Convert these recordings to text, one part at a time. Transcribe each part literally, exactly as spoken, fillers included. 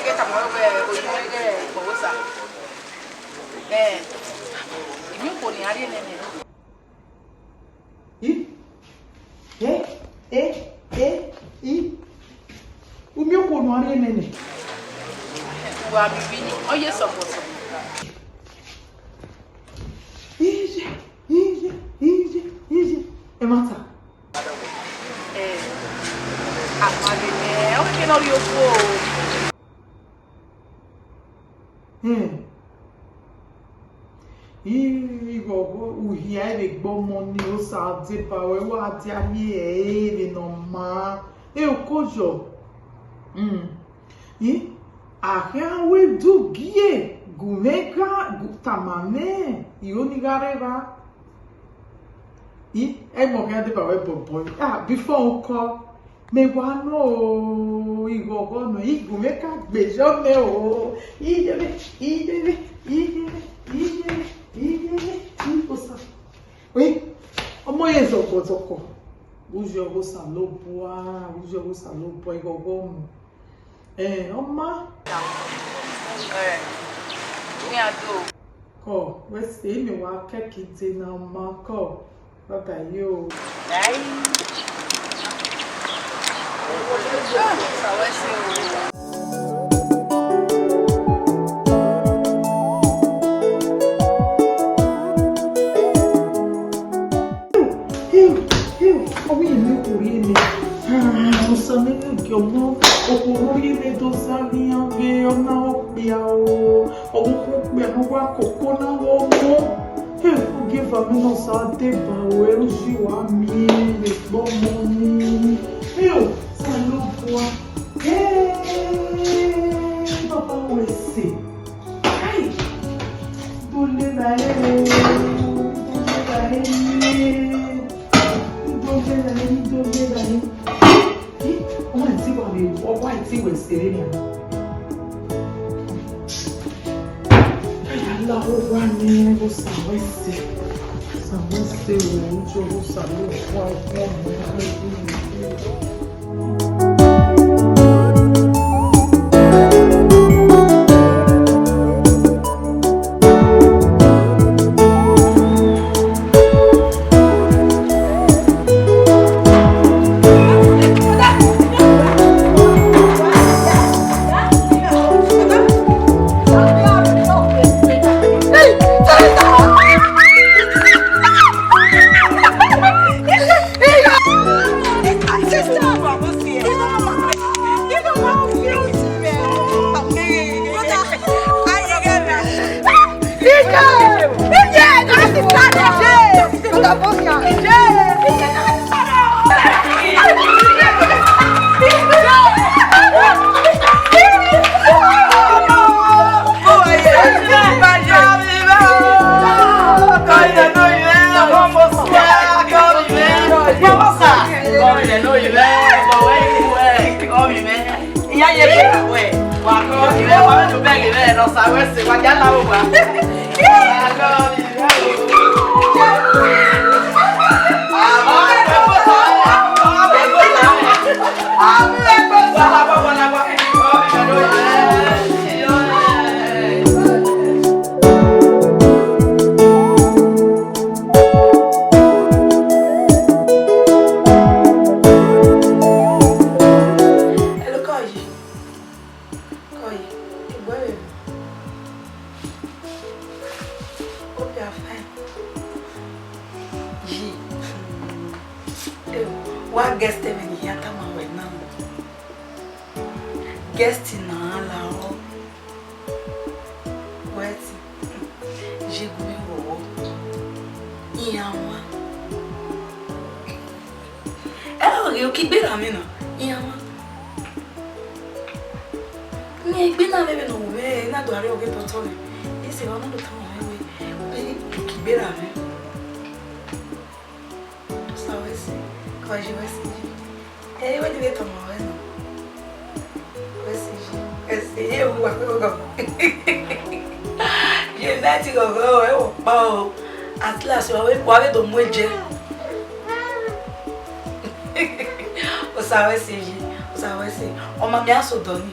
Ke tama wẹ oyi mwẹ ghẹ Osa. Ẹ, I miẹn okhuo ne iran rhie nene. I? E? E? E? I? U miẹn okhuo ne a rhie nene? Uwa miẹn vbene ọ ye sọkpọsọ. Iye, iye, iye, iye. Ẹmwata. Ẹ, a ma ghe nẹ, ọ kere ne ọ rhie okhuo o. Hmm. Ighọghọ, u hia vbe egbe ọmọ ni, Osa deba ruẹ, wa dia rhie ẹre vbene ọ maa. E, uko yọ. Hmm. I, a khian wẹ du gie, gu mwẹ gha, gu tama mwẹ, iro ni gha rre evba. I, ẹmwẹ ọ khian deba ruẹ bọbọ. Ah, before ukọ, mẹ wa nọ o, ighọghọ nọ, I gu mwẹ ka gbe yọ mẹ o. Iyẹnrẹn, iyẹnrẹn, iyẹnrẹn, iyẹnrẹn, iyẹnrẹn, Osa. Ẹ, ọmọ ye zọkọ zọkọ. Uyi ọghe Osanobua, uyi ọghe Osanobua, ighọghọ mu. Ẹ, ọ ma. Ẹ, iran do. Kọ, wẹ sẹ, imẹ wa kẹki de ne ọ ma kọ. Brother yo. Ai. Sa wẹ sẹ o. Iu, iu, ọ wẹ irẹn ne okhuo rhie nẹ. Ah, Osa ne gie ọmọ, okhuo ne ọ rhie nẹ do zaghian vbe ọ na okpia o. Ọ wẹ okhuo okpia ne ọ wa koko na vbe ọmọ. He, ogieva mwẹ ne Osa deba ruẹ, uyi wa miẹn vbe egbe ọmọ ni. He, Osanobua. He, Baba wẹ sẹ. Ai! Do lele ẹre, do lele ẹre, do lele ẹre, do lele ẹre. Ih, ọ ma ti wa vbe, ọ wa ti wẹ sẹ ẹre nian. Ẹi ya la owa nẹ, Osa wẹ sẹ, Osa wẹ sẹ o, uyi ọghe Osanobua, ọmọ mi. Iran ye vbe ra wẹ, wa kọ ghi mwẹ, wa vbe do bẹghe mwẹ ne Osa wẹ sẹ, wa dia la owa. Hello, Koyi. Koyi, you well? Hope you are fine. Yi. Eh, wa guest emwi ne I khian tama ruẹ na. Guest na la ọ. Wẹ ti, ye gu mwẹ vbọ. Iran wa. Ẹ o ghi, okigbe ra mwẹ na, iran wa. Rẹn egbe na vbe vbene ọ wu mwẹ na do arre ọghe tọtọ rẹ. Ese wa na do tama mwẹ wẹẹ, okigbe ra mwẹ. Osa wẹ sẹ, Koyi wẹ sẹ yi. Ẹ, wẹ dede tama ruẹ nọ. Wẹ sẹ yi. Wẹ sẹ yi, ẹ wu wa koko. Ye na ti ghọghọ, ẹ wo kpa o. At last, wa vbe, wa vbe do mu eje. Osa wẹ sẹ yi, Osa wẹ sẹ. Ọmọ mi a sẹ odọ ni.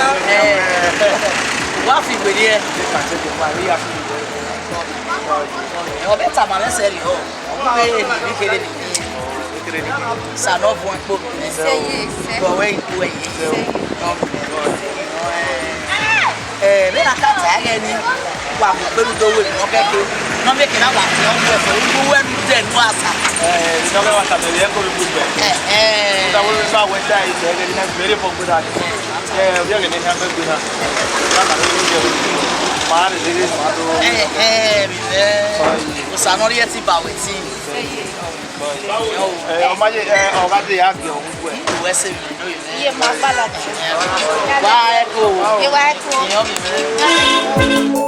Eh, wa fi were ẹ. Ọ bẹ tama mwẹ sẹ rriọ. Ọ vbe ne emwi kere ni. Sa ne ọ vuọn ikpo. Sẹ ye, sẹ. Gọvbẹ ikpo ẹre. Sẹ ye. Eh, vbene a ka ta ẹghẹ ni, wa mu ukpenu do wẹ emwi nọ kẹkẹ, nọ miẹn kẹ na wa tie ọghe ẹfẹ, u wẹ ne u dẹ enu asa. Eh, nọ ghẹ wa ta mẹ vbe ẹko vbe gbẹ. Eh, eh. Ta wo ba wẹ ta ise ẹghẹ ni na gbere fọ gbera ni. Eh, ọ vbe ẹghẹ ne a gbegbe na. Na ma rre je ma rre rere ma do. Eh, eh, mi vẹ. Osa nọ rhie ẹtin ba wẹ ẹtin. Eh, ọ ma ye, eh, ọ gha de ya gie ọghe uwẹ. Uwẹ sẹ vbe nọ. Iye ma gbala. Wa ẹko. Iye wa ẹko. Iye ọ vbe mwẹ.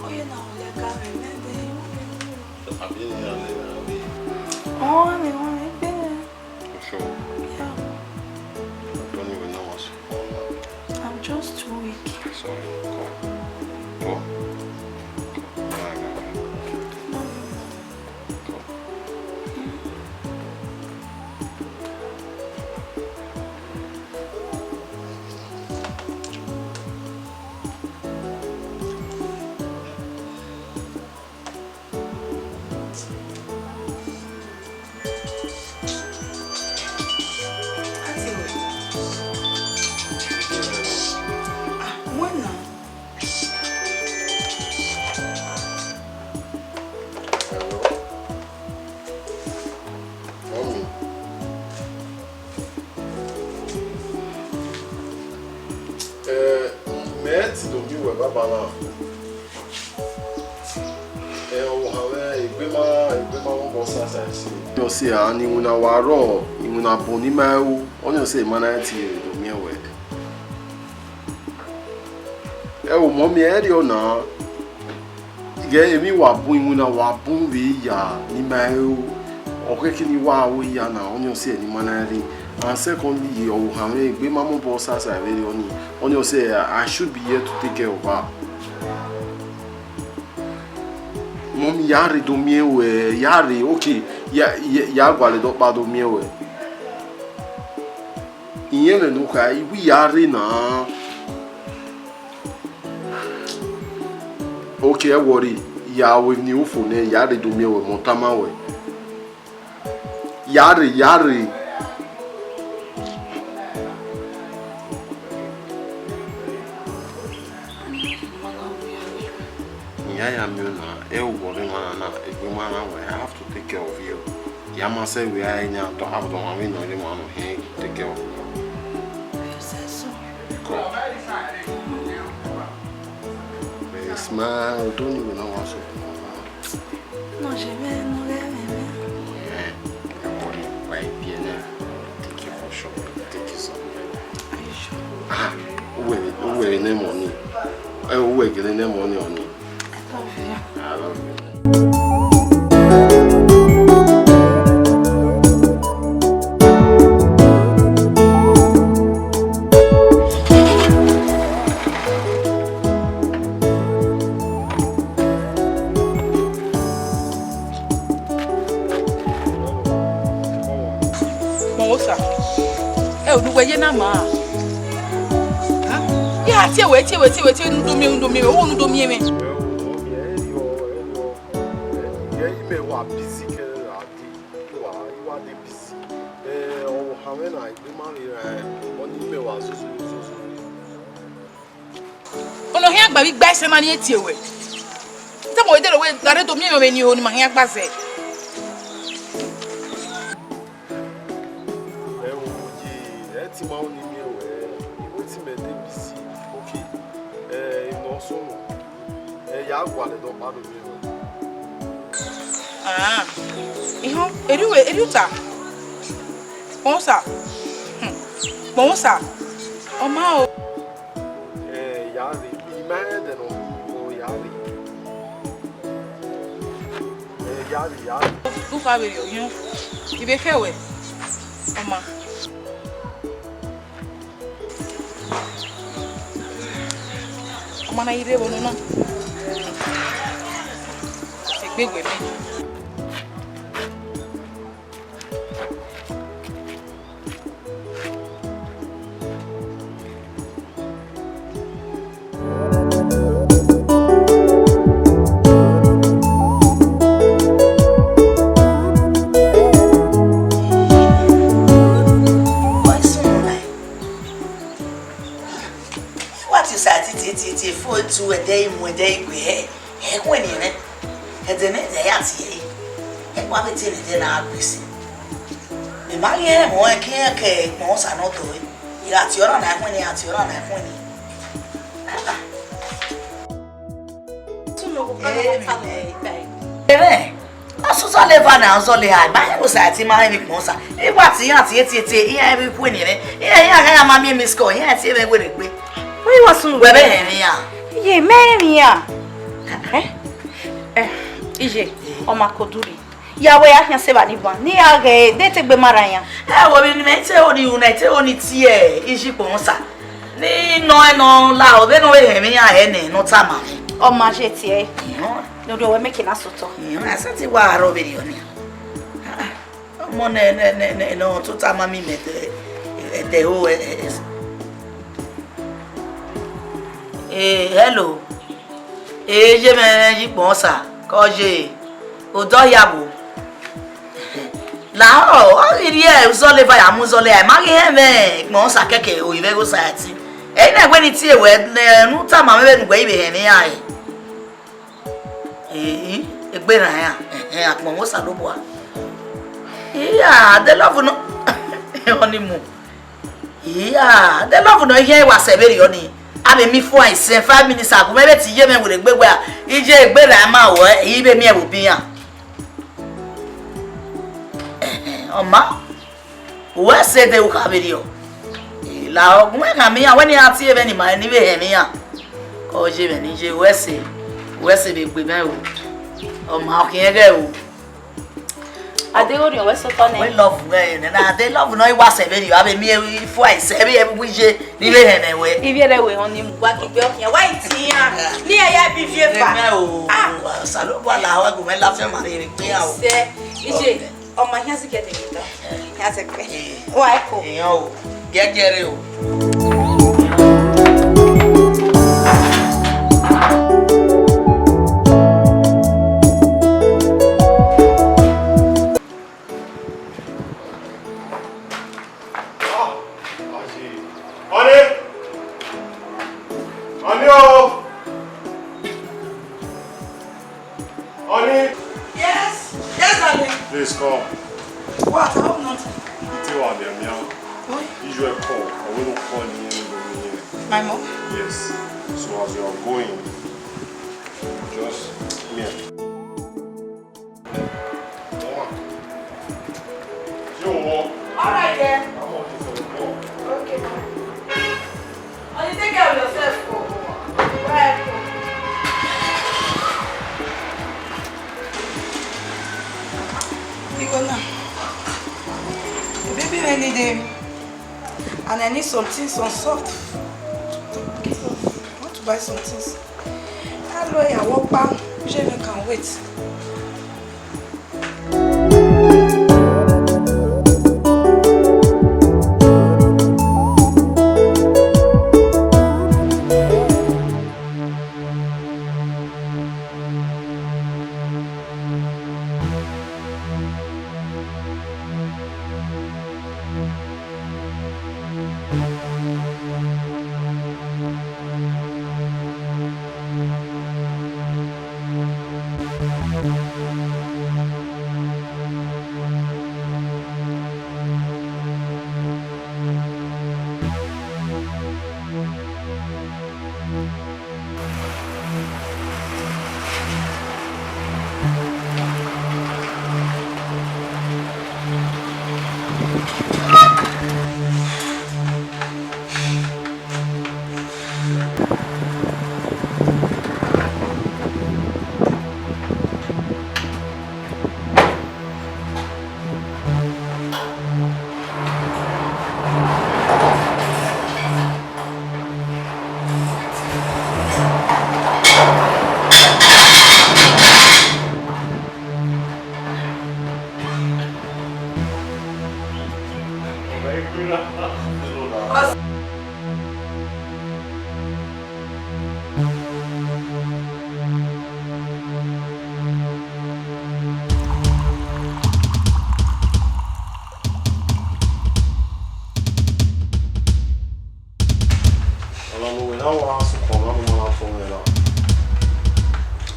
Oye na, ọ lẹ ga mwẹ nẹdẹ. Abi ni a lẹ ga mwẹ. Ọ mwẹ, ọ mwẹ gbe. You sure? Yeah. I don't even know what's wrong. I'm just too weak. Sorry. Come. Come. Come. Come. Ah, when now? Hello. Mummy. Eh, mẹ ti do miẹn uwẹ baba na. Ẹ, ọ hanmwẹ egbe ma, egbe ma vbe obọ sasa ẹse. Ọnii ọ sẹ a, ne iwinna wa rrọọ, iwinna bun ne ima ru, ọnii ọ sẹ ima na tie ẹre do miẹn wẹ. Ẹ, ọmọ mi, ẹ rriọ na, ighẹ emwi wa bun, iwinna wa bun vbe ya ne ima ru, ọ khẹke ne I wa ru ya na, ọnii ọ sẹ ne ima na rre. And secondly, ọ hanmwẹ egbe ma mu obọ sasa vberriọ nii, ọnii ọ sẹ I should be here to take care of her. Mummy, ya rre do miẹn wẹ, ya rre, okay, ya, ya, ya gualọ ẹdẹ ọkpa do miẹn wẹ. Iyẹn mwẹ ne u kha, I wi ya rre na. Okay, ẹ worry, ya ru emwi ne u fo nẹ, ya rre do miẹn wẹ, mẹ ọ tama wẹ. Ya rre, ya rre. Iran ya miẹn ọna, ẹ, u wọrọ emwa na, egbe ma na wẹ, I have to take care of you. Ya ma sẹ wẹ a yan tọ, a tọ ma vbe nọ re ma no he take care of you. Come. Smile, don't even know what's up. No, je vais, no, je vais. Yeah, I want it right here now. Take it for sure. Take it somewhere. Are you sure? Ah, wait, wait, no money. Eh, wait, no money on it. I love you. I love you. Mọmọ Osa, ẹ, unu wẹ ye na ma. Ya tie wẹ, tie wẹ, tie wẹ, tie wẹ, unu do miẹn, unu do miẹn, unu do miẹn mwẹ. Imẹ wa busy kẹrẹ ra dee, I wa, I wa dey busy. Eh, ọ hanmwẹ na, egbe ma vbe ra, ọnii imẹ wa zozo zozo. Ọna ọ khian gba vbe igba ẹse na ne I tie wẹ. Te mẹ wẹ dẹrẹ wẹ gha rre do miẹn mwẹ vbene I ho ne ima khian gba zẹ. Ẹ wo ye, ẹ ti ma ru ne I miẹn wẹ, I wẹ te imẹ dey busy. Okay, ẹ, emwi ne ọ sunu, ẹ, ya gualọ ẹdẹ ọkpa do miẹn wẹ. Ah, ihọn, erriọ, erriọ uta. Kpọnmwẹ Osa. Hmm. Kpọnmwẹ Osa. Ọ ma o. Eh, ya rre, I ma rẹn ẹdẹ ne ọ ya rre. Eh, ya rre, ya rre. U kha vberriọ, ihọn. I vbe khẹ wẹ, ọ ma. Ọ ma na i rre vbe unu na. Egbe wẹ mẹ. What is that? It, it, it, it, four, two, and then, and then, Ẹ khuẹn ni rẹn, ẹdẹ ne ẹdẹ ya tie ẹre, ẹ wa vbe te ne ẹdẹ na gbe sẹ. Mẹ ma ghi rẹn mọ ẹkiẹn ke Kpọnmwẹ Osa ne ọ do ẹre, I gha tie ọna na ẹkhuẹn ni, I gha tie ọna na ẹkhuẹn ni. Ẹmwẹ, ọ sẹ uzọla eva na, uzọla eha, ma hẹn vbe Osa ẹtin ma hẹn vbe Kpọnmwẹ Osa. I wa tie iran tie tie tie, iran vbe khuẹn ni rẹn, iran, iran gha ya ma miẹn miss call, iran tie mwẹ werriegbe. Wẹ wa sunu? Wẹ vbe hẹn mwẹ iran? Ye, mẹ hẹn mwẹ iran. Eh? Eh, iye, ọ ma ko duri. Ya wẹ ya khian sẹ evba ni ban, ne iran ghẹ de te egbe ma rran iran. Ẹ wo, vbene imẹ te ho ni ru nẹ, te ho ni tie iye Kpọnmwẹ Osa. Ne I nọ ẹn ne ọ la, ọ vbene ọ vbe hẹn mwẹ iran hẹ nẹ, ne ọ tama mwẹ. Ọ ma je tie ẹre. Ihọn. Ne ọ do wẹ mẹ ke na sẹ otọ. Ihọn, a sẹtin wa rrọọ vberriọ nian. Ah, ah. Ọmọ nẹ, nẹ, nẹ, nẹ, ne ọ tota ma miẹn imẹ ẹdẹ, ẹdẹ ho, ẹ, ẹ, ẹ. Eh, hello. Eh, ye mwẹ, iye Kpọnmwẹ Osa, kọ ye, odọ hia vbo? Lahọ, ọ ghi rhie uzọla eva ya mu uzọla eha, ma ghi hẹn mwẹ Kpọnmwẹ Osa kẹkẹ, o ivẹ gho sa ẹtin. Ẹ i na wẹ ne I tie wẹ, ne u tama mwẹ vbene uwẹ i vbe hẹn mwẹ iran re. Eh, egbe rran iran, ẹhẹn, Kpọnmwẹ Osanobua. Iya, de love nọ, ọni mu. Iya, de love nọ, iye wa sẹ vberriọ ni. A vbe miẹn ifuan isẹn five minutes ago, mẹ vbe te iye mwẹ werriegbe wẹẹ, iye egbe ra ma ruẹ, I vbe miẹn vbe obọ iran. Ọ ma, uwẹ sẹ de u kha vberriọ. Lahọ, gu mwẹ khama iran, wẹ ne iran tie mwẹ ne ima ni vbe họn mwẹ iran. Ọ ye mwẹ ne I ye, uwẹ sẹ, uwẹ sẹ vbe gbe mwẹ o. Ọ ma, ọ khiẹn ghẹ o. Adeghẹ orhiọn wẹ sẹ otọ nẹ. Wẹ love wẹ nẹ, na de love nọ, I wa sẹ vberriọ, a vbe miẹn ifuan isẹn, vbe iye ne I vbe họn mwẹ wẹ. Ivbi ẹrẹ wẹ họn ni mu wa gbe ọ khian, wa i tian. Ne iran ya bi viẹ eva. Amen o. Ah. Osanobua lahọ, gu mwẹ la fian ma rhie egbe iran o. Sẹ, iye, ọ ma hia zẹ ke de mi ta. Hia zẹ ke. Wa ko. Iran o. Gẹgẹre o. Honey! Honey o! Honey! Yes! Yes, darling! Please come. What? I hope not. Iti wa bia mia. What? Usual call. I will not call you. My mom? Yes. So as you are going, just me. All right, then. Okay, ma. Only take care of yourself, oh. Bye. You go now. The baby really dey, and I need some things on soft. I want to buy some things. That lawyer, work, Jimmy can wait.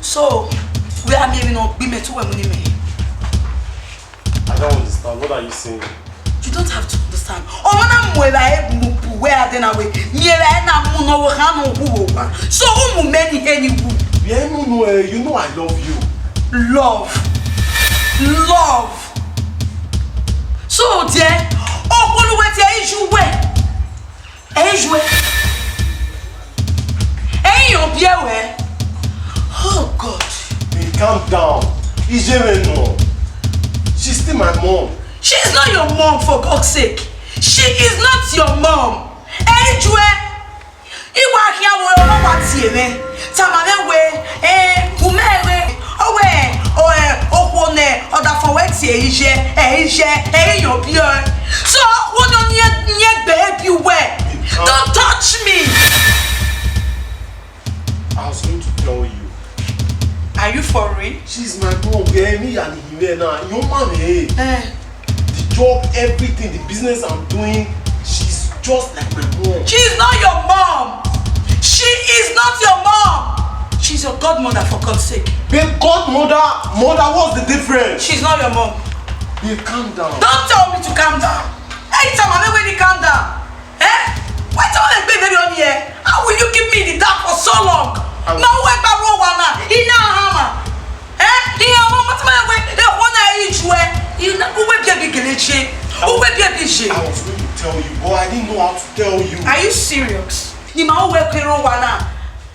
So, wẹ a miẹn emwi ne ọ gbe imẹ te uwẹ mu ne imẹ? I don't understand. What are you saying? You don't have to understand. Ọmọ na mu evbare mu bu wẹ a dẹ na wẹ, miẹn evbare na mu ne ọvbokhan ne ọ wu vbe owa. So, u mu mẹ ni he ni wu. Yeah, no, no, eh, you know I love you. Love. Love. So, dear, okhuo ne uwẹ tie iye uwẹ. Ẹ i yu ẹ. Ẹ i yan biẹ ruẹ. Oh God. Hey, calm down. Iye mwẹ nọ. She's still my mom. She is not your mom, for God's sake. She is not your mom. Ẹ i yu ẹ. I wa khian vbe ọmọ wa tie mwẹ. Tama mwẹ wẹẹ, eh, u mẹ rre, ọ wẹẹ, ọ, eh, okhuo ne ọdafẹn wẹ tie iye, ẹ iye, ẹ i yan biẹ ọe. So, okhuo ne ọ niẹn, niẹn gbe biẹ uwẹ. Don't touch me. I was going to tell you. Are you for real? She's my mom. Yeah, me and him there now. Your mom, eh? Eh. The job, everything, the business I'm doing, she's just like my mom. She is not your mom. She is not your mom. She's your godmother, for God's sake. Babe, godmother, mother, what's the difference? She's not your mom. Babe, calm down. Don't tell me to calm down. Hey, tell me when you calm down. Eh? Wait till they be very on here. How How will you keep me in the dark for so long? Ma uwẹ gba rre owa na, I na hama. Eh? I hama, ma tama wẹ, ekhọe na i ju ẹ. I na, uwẹ biẹ bi gele je. Uwẹ biẹ bi je. I was going to tell you, but I didn't know how to tell you. Are you serious? Ni ma uwẹ ke rre owa na.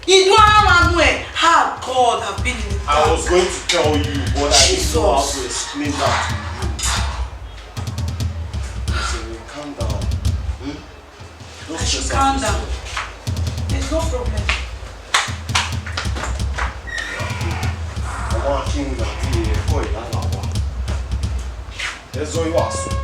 I do hama nuẹ. How God have been in the dark. I was going to tell you, but I didn't know how to explain that to you. So, calm down. Hmm? I should calm down. There's no problem. Ọmọ akínwó na ti ẹ̀kọ́ ìlànà wa. Ẹ zọ ìwà sùn.